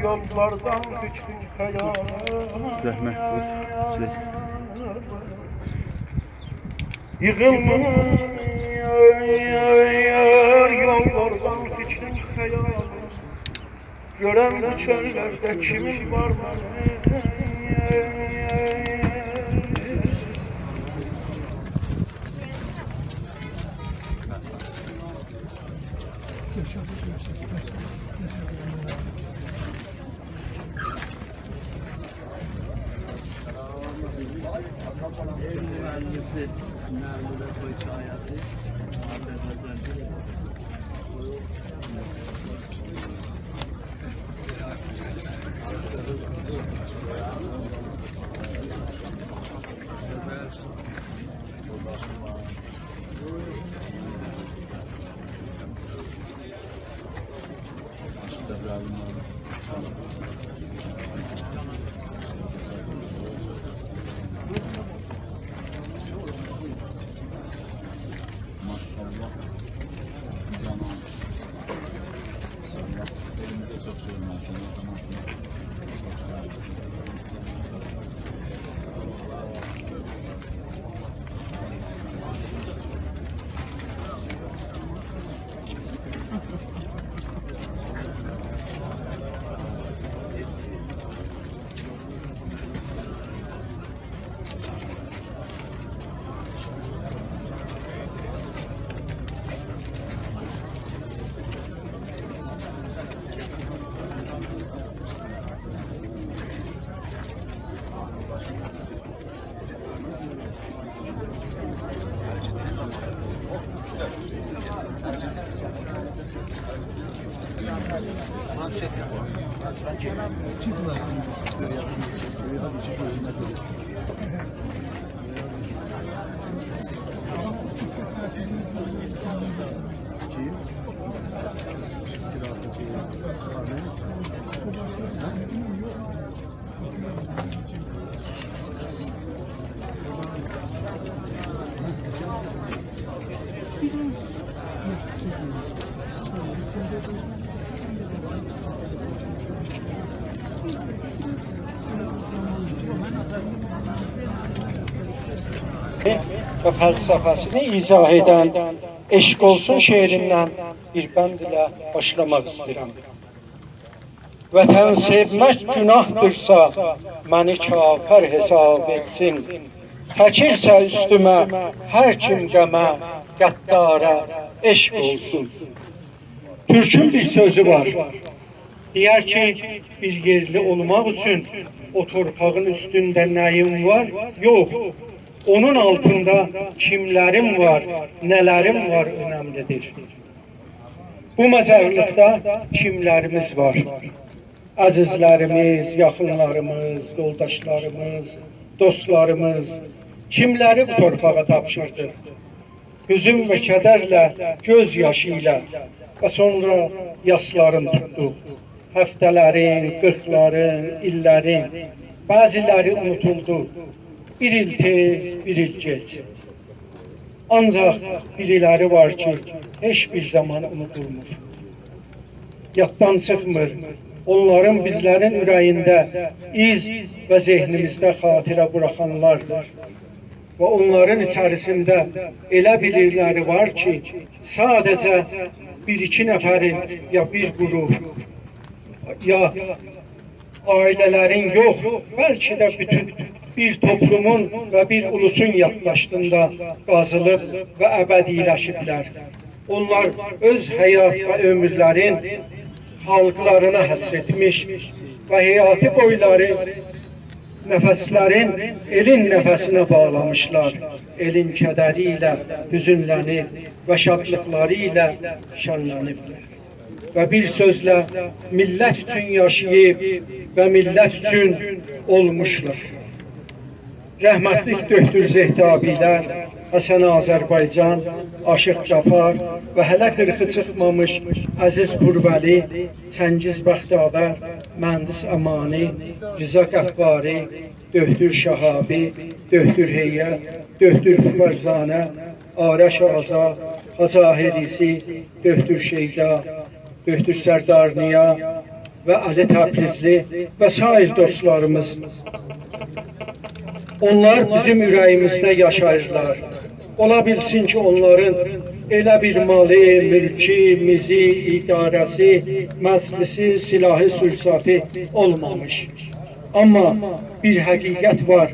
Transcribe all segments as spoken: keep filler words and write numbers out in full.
یوللاردان فیکرین خیالین زحمت اولسون. ییغیلمیر یوللاردان فیکرین خیالین. گؤرم بو چؤللرده کیمین وار منیم. ماشاءالله. جانان. الله ائلیمیزه چوخ سؤیلمه‌سین. و فلسفه‌سینی ایضاح ائدن عشق اولسون شعریندن بیر بند ایله باشلاماق ایسته‌ییرم. وطن سئومک گوناهدیرسا، منی کافر حساب ائتسین. چکیرسه اوستومه هر کیم غمه، غدارا عشق اولسون. تورکون بیر سؤزو وار. دئیر کی، بیر یئرلی اولماق اوچون او تورپاغین اوستونده نه‌یین وار؟ یوخ. اونون آلتیندا کیملرین وار، نه‌لرین وار اؤنملی‌دیر. بو مزارلیقدا کیملریمیز وار؟ عزیزلریمیز، یاخینلاریمیز، یولداشلاریمیز، دوستلاریمیز، کیملری بو تورپاغا تاپشیردیق؟ حزن و کدرله، گؤز یاشی ایله و سونرا یاسلارین توتدوق. هفته‌لرین، قیرخلارین، ایللرین، بعضی‌لری اونودولدو. بیر ایل تئز، بیر ایل گئج. آنجاق بیری‌لری وار کی، هئچ بیر زامان اونودولمور. یاددان چیخمیر. اونلارین بیزلرین اوره‌یینده ایز و ذهنیمیزده خاطره بوراخانلاردیر. و اونلارین ایچریسینده ائله بیری‌لری وار کی، ساده‌جه بیر-ایکی نفرین یا بیر قروپ، یا عائله‌لرین یوخ، بلکه ده بوتون بیر توپلومون و بیر اولوسون یادداشتیندا قازیلیب و ابدی‌لشیبلر. اونلار اؤز حیات و عؤمورلرین خالقلارینا حصر ائتمیش و حیاتی بویلاری نفسلرین ائلین نفسینه باغلامیشلار. ائلین کدری ایله حزنلنیب و شادلیقلاری ایله شنلنیبلر. و بیر سؤزله، میللت اوچون یاشاییب و میللت اوچون اؤلموشلر. رحمتلیک دؤکتور زهتابی‌لر، حسن آذربایجان، عاشیق غفار و هله قیرخی چیخمامیش عزیز پورولی، چنگیز بختاور، مهندس امانی، رضا غفاری، دؤکتور شهابی، دؤکتور هیئت، دؤکتور فرزانه، آرش آزاد، حاجی حریصی، دؤکتور شیدا، دؤکتور سردارنیا، و علی تبریزلی و سایر دوستلاریمیز، اونلار بیزیم اوره‌ییمیزده یاشاییرلار. اولا بیلسین کی، اونلارین ائله بیر مالی، مولکو، میزی، اداره‌سی، مجلسی، سلاحی، سورساتی اولمامیش. آمما بیر حقیقت وار،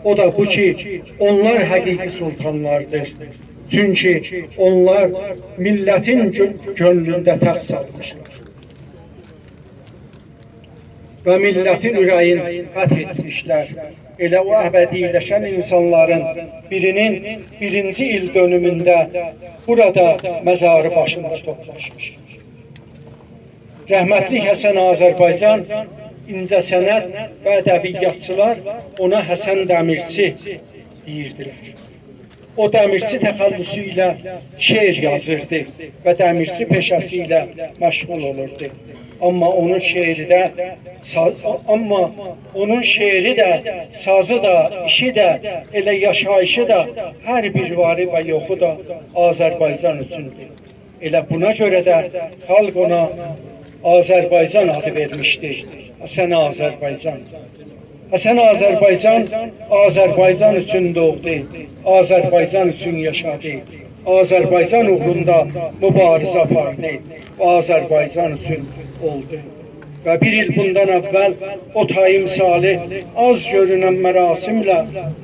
او دا بو کی، اونلار حقیقی سلطانلاردیر. چونکی اونلار میللتین گؤ-، گؤنلونده تخت سالمیشلار و میللتین اوره‌یین فتح ائتمیشلر. ائله او ابدی‌لشن اینسانلارین بیرینین بیرینجی ایل دؤنومونده بورادا مزاری باشیندا توپلاشمیش. رحمتلیک حسن آذربایجان، اینجه‌صنعت و ادبیاتچیلار اونا حسن دمیرچی دئییردیلر. او دمیرچی تخلصو ایله شعر یازیردی و دمیرچی پئشه‌سی ایله مشغول اولوردو. آمما اونون شعری ده، ساز-، آمما اونون شعری ده، سازی دا، ایشی ده، ائله یاشاییشی دا، هر بیر واری و یوخو دا آذربایجان اوچوندور. ائله بونا گؤره ده خالق اونا آذربایجان آدی وئرمیشدی. حسن آذربایجان. حسن آذربایجان، آذربایجان اوچون دوغدو، آذربایجان اوچون یاشادی، آذربایجان اوغروندا موباریزه آپاردی، آذربایجان اوچون اؤلدو. و بیر ایل بوندان اول او تایمسالی آز گؤرونن مراسیمله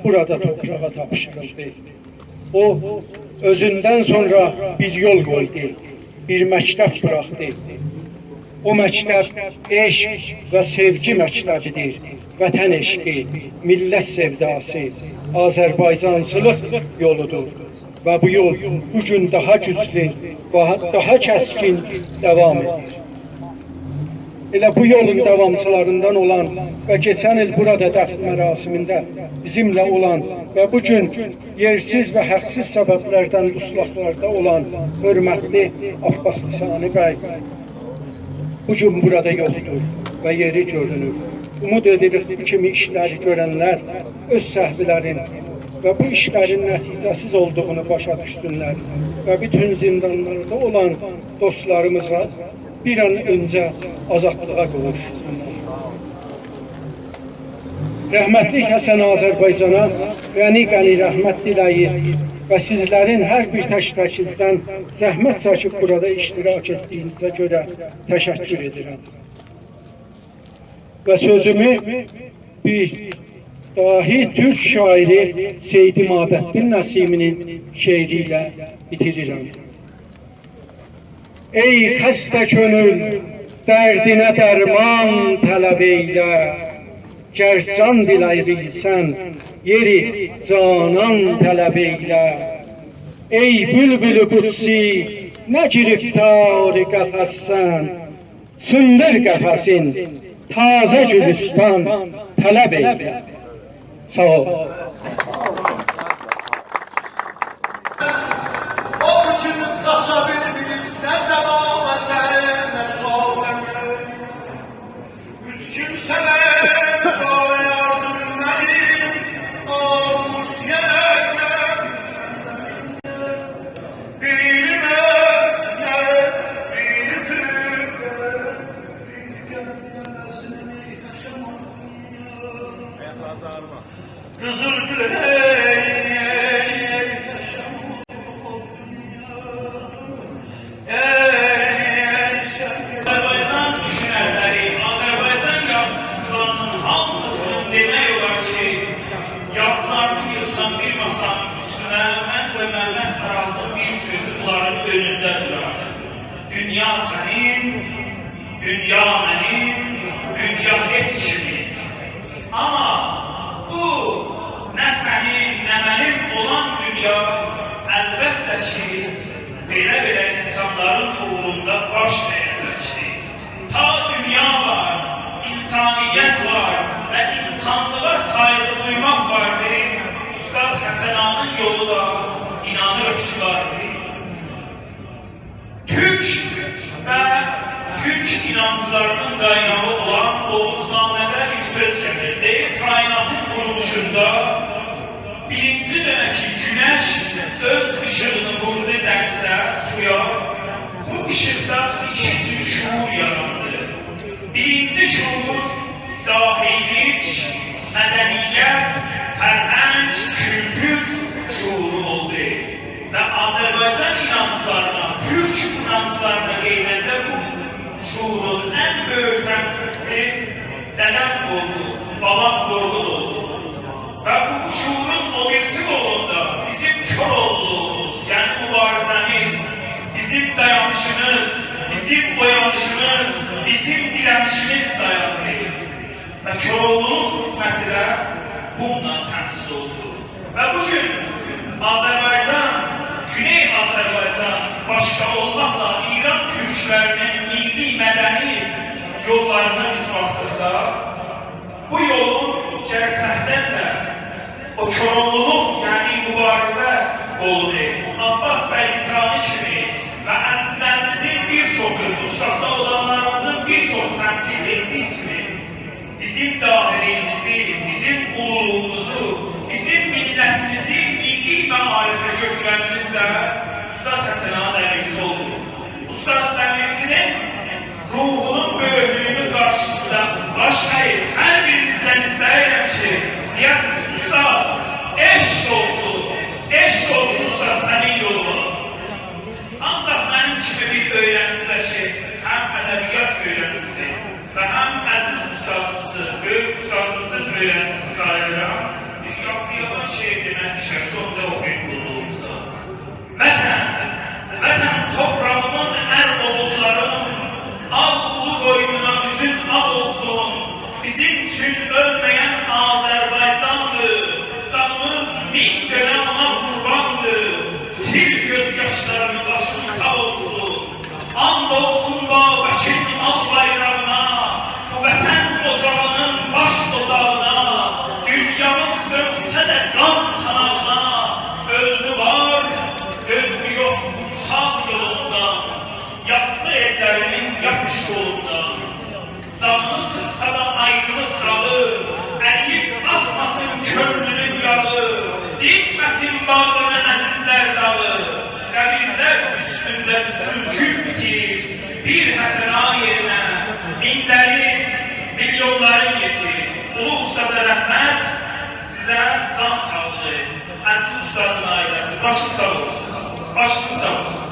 بورادا توپراغا تاپشیریلدی. او، اؤزوندن سونرا بیر یول قویدو، بیر مکتب بوراخدی. او مکتب عشق و سئوگی مکتبیدیر. وطن عشقی، میللت سئوداسی، آذربایجانچیلیق یولودور. و بو یول بو گون داها گوجلو، داها، داها کسکین داوام ائدیر. ائله بو یولون داوامچیلاریندان اولان و کئچن ایل بورادا دفن مراسیمینده بیزیمله اولان و بو گون یئرسیز و حاقسیز سببلردن دوستاقلاردا اولان حؤرمتلی عباس لسانی بی بو گون بورادا یوخدور و یئری گؤرونور. اومود ائدیریک، بو کیمی ایشلری گؤرنلر اؤز سهولرین و بو ایشلرین نتیجه‌سیز اولدوغونو باشا دوشسونلر و بوتون زیندانلاردا اولان دوستلاریمیزا بیر آن اؤنجه آزادلیغا قوووشسونلار. رحمتلیک حسن آذربایجانا غنی غنی رحمت دیله‌ییر و سیزلرین هر بیر تک‌تکینیزدن زحمت چکیب بورادا اشتراک ائتدیگینیزه گؤره تشکر ائدیرم. و سؤزومو بیر داهی تورک شاعری سید عمادالدین نسیمی‌نین شعری ایله بیتیریرم. ای خسته کؤنول، دردینه درمان طلب ائیله، گر جان دیله‌ییرسن، یئری جانان طلب ائیله. ای بولبول قدسی، نه گرفتار قفسسن، سیندیر قفسین، تازه گولوستان طلب ائیله. ساغ اولون. او اوچون قاچا بیلمیر نه جماعت، نه سن، نه ساغ. اوچ کیمسه‌لر قایاردیر منیم اولموش یئرلرده. بیری منده، بیری تورکده، بیری گلن نفسینی داشاماق. قیزیل گول، ای، ای، ای، داشاماق. آذربایجان دوشونرلری، آذربایجان یازیچیلارینین هامیسینین دئمک اولار کی، یازیلارینی ییغسان بیر ماسانین اوستونه، منجه، ممد آرازین بیر سؤزو بونلارین اؤنونده دورار. دونیا سنین، دونیا منیم، دونیا هئچ کیمین. آمما بو نه سنین، نه منیم اولان دونیا، البته کی، بئله-بئله اینسانلارین اوغروندا باش اَیه‌جکدیر. تا دونیا وار، اینسانیت وار و اینسانلیغا سایغی دویماق واردیر، اوستاد حسن آغانین یولو دا اینانیریق کی، واردیر. تورک و تورک اینانجلاری‌نین قایناغی اولان اوغوزنامه‌ده بیر سؤز گلیر. دئییر، کائناتین قورولوشوندا بیرینجی دؤنه کی، گونش اؤز ایشیغینی ووردو دنیزه، سویا، بو ایشیقدا ایکی جور شعور یاراندی. بیرینجی شعور، داهی‌لیک، مدنیت، فرهنگ، کولتور شعورو اولدو. و آذربایجان اینانجلارینا، تورک اینانجلارینا گئدنده بو شعورون ان بؤیوک تمثیلچیسی دده‌م قورقود، بابام قورقود اولدو. و بو شعورون او بیریسی قولوندا بیزیم کوراوغلولوغوموز، یعنی موباریزه‌میز، بیزیم دایانیشیمیز، بیزیم اویانیشیمیز، بیزیم دیرنیشیمیز دایانیر. و کوراوغلولوق قسمتی ده بونونلا تمثیل اولونور. و بو گون آذربایجان، گونئی آذربایجان باشدا اولماقلا ایران تورکلرینین میللی مدنی یوللارینا بیز باخدیقدا، بو یولون گئرچکدن ده او کوراوغلولوق، یعنی موباریزه یولونو عباس بی لسانی کیمی و عزیزلریمیزین بیر چوخو، اوستاددا اولانلاریمیزین بیر چوخو تمثیل ائتدیگی کیمی، بیزیم داهی‌لیگیمیزی، بیزیم اولولوغوموزو، بیزیم میللتیمیزی میللی معارفه گؤتورنیمیز ده اوستاد حسن آقا دمیرچی اولدو. اوستاد دمیرچی‌نین روحونون بؤیوکلویونون قارشیسیندا باش اگیب، هر بیرینیزدن ایسته‌ییرم کی، دئیه‌سینیز: «اوستاد، عشق اولسون، عشق اولسون اوستاد سنین یولونا.» آنجاق منیم کیمی بیر اؤیرنجی ده کی، هم ادبیات اؤیرنجیسی و هم عزیز اوستادیمیزی، بؤیوک اوستادیمیزین اؤیرنجیسی ساییلیرام، بیر یاخشی یامان شعر دئمک دوشر کی، اونو دا اوخویوم قوللوغونوزا. وطن، وطن توپراغیمین ار اوغوللارین، آل اولو قوینونا اوزون آغ اولسون. بیزیم اوچون اؤلمه‌ین آذربایجاندیر، جانیمیز مین دؤنه اونا قورباندیر. سیل گؤز یاشلارینی، باشین ساغ اولسون. آند اولسون بابکین آل بایراغینا، بو وطن اوجاغی‌نین باش اوجاغینا. دونیامیز دؤنسه ده قان چاناغینا، اؤلدو وار، دؤندو یوخ، ساغ یولوندان، یاسلی ائللری‌نین یاپیش قولوندان. جانیمیز چیخسا دا آیریلیق قالیر، اریییب آخماسین کؤنلونون یاغی، دیکمه‌سین باغرینی عزیزلر داغی. قبیرلر اوستونده قیزیل گول بیتیر، بیر حسن آقا یئرینه مینلرین، میلیونلارین یئتیر. اولو اوستادا رحمت، سیزه جان ساغلیغی. عزیز اوستادین عائله‌سی، باشین ساغ اولسون، باشین ساغ اولسون.